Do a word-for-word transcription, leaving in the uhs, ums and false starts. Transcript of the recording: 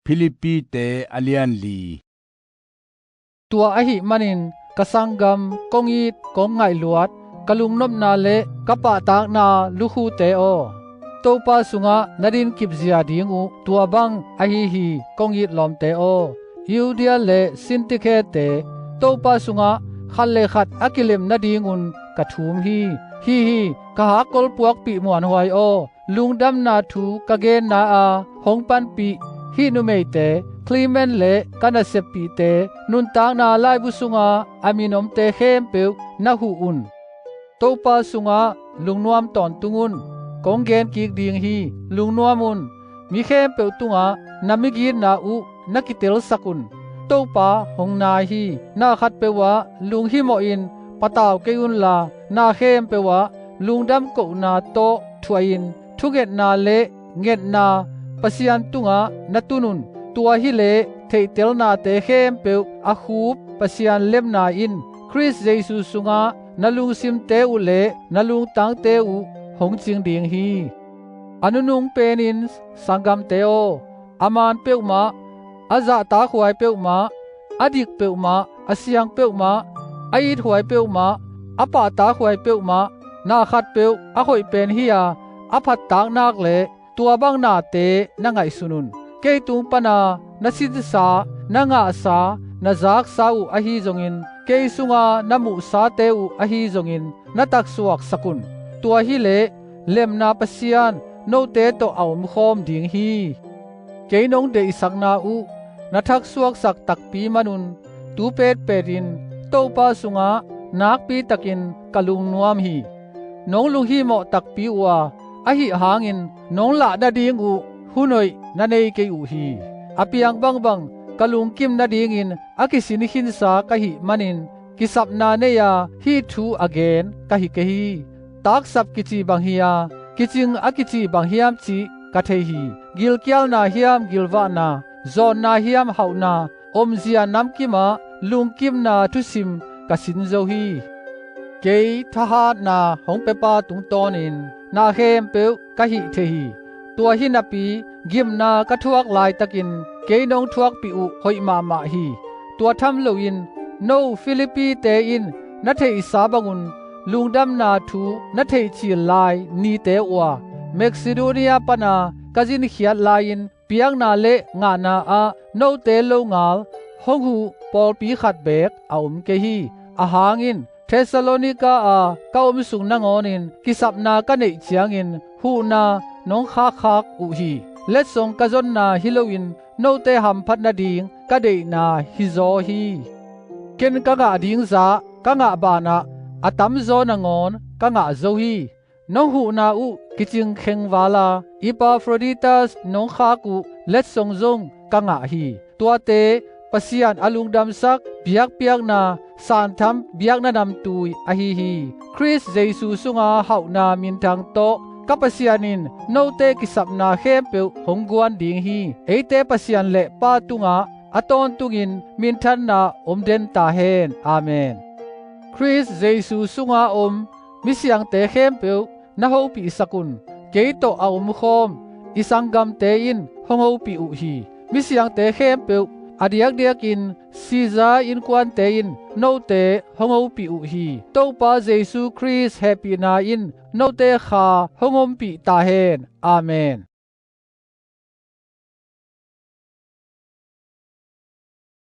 Philippite a lianli. Tua ahih manin ka sanggam kong it, kong ngaihluat, ka lungnopna le ka pahtakna lukhute aw, Topa sungah na dinkip zia ding uh tua bang ahi hi, kong it lawmte aw. Euodia le Sintikhete, Topa sungah khat le khat a kilem nadingun ka thum hi. Hi hi, ka hakkol puakpih muanhuai aw, lungdamna thu ka genna a hong panpih hih numeite, Clement le ka naseppihte, nuntakna laibu sunga a min omte khempeuh na huh un. Topa sungah lungnuam tawntung un. Kong gen kik ding hi, lungnuam un. Mi khempeuh tungah na migitna uh na kitelsak un. Topa hong nai hi. Na khatpeuh ah lunghimawhin patau kei unla, na khempeuh ah lungdam kohna tawh thuahin, thungetna le ngetna Pasian tungah na tun un. Tua hileh theihtelnate khempeuh a khup Pasian lemna in Khrist Jesu sungah na lungsimte uh le na lungtangte uh hong cing ding hi. A nunung penin sanggamte aw, a man peuhmah, a zahtakhuai peuhmah, a dik peuhmah, a siang peuhmah, a ithuai peuhmah, a pahtakhuai peuhmah, na khatpeuh a hoih pen hi-a, a phattak nak le tua bang nate na ngaihsun un. Kei tung pana na sinsa, na ngahsa, na zaksa uh ahi zongin, kei sunga na muhsate uh ahi zongin, na taksuaksak un. Tua hileh lemna Pasian note tawh a omkhawm ding hi. Kei nong deihsakna uh na thaksuaksak takpi manun, tu petpetin Topa sungah nakpitakin ka lungnuam hi. Nong lunghimawh takpi uh a, ahih hangin nong lah nading uh hun hoih na nei kei uh hi. A piang bangbang ka lungkim nadingin a kisin khinsa ka hih manin, kisapna nei-a hih thu a gen ka hi kei hi. Taksap kici bang hi-a, kicing a kici bang hiam cih ka thei hi. Gilkialna hiam gilvahna, zawnna hiam hauhna, omzia namkimah lungkimna thusim ka sin zo hi. Kei thahatna hong pepa tungtawnin na khempeuh ka hih thei hi. Tua hi napi, gimna ka thuak laitakin kei nong thuakpih uh hoih mahmah hi. Tua tham loin no Philippite in na theihsa bangun lungdamna thu na theihcil lai nite uh a, Macedonia pana ka zinkhiat lai-in piakna le ngahna ah note longal hong huh pawlpi khat beek a om kei hi. Ahang in Thessalonika a ka om sung nangawnin kisapna ka neih ciangin huhna nong khakkhak uh hi. Letsong ka zonna hi loin note hamphat nading ka deihna hizaw hi. Ken ka ngah ding zah ka ngah banah a tamzaw nangawn ka ngah zo hi. Nong huhna uh kicing kheng vala Epaphroditas nong khak uh letsong zong ka ngah hi. Tuate Pasian a lungdamsak biakpiakna, santham biakna namtui ahi hi. Khrist Jesu sunga hauhna minthang tawh ka Pasian in note kisapna khempeuh hong guan ding hi. Eite Pasian le Pa tungah a tawntungin minthanna om den ta hen. Amen. Khrist Jesu sunga om misiangte khempeuh na hopihsak un. Kei tawh a omkhawm i sanggamte in hong hopih uh hi. Misiangte khempeuh, a diakdiakin Caesar innkuante in note hong hopih uh hi. Topa Jesu Khrist hehpihna in note kha hong ompih ta hen. Amen.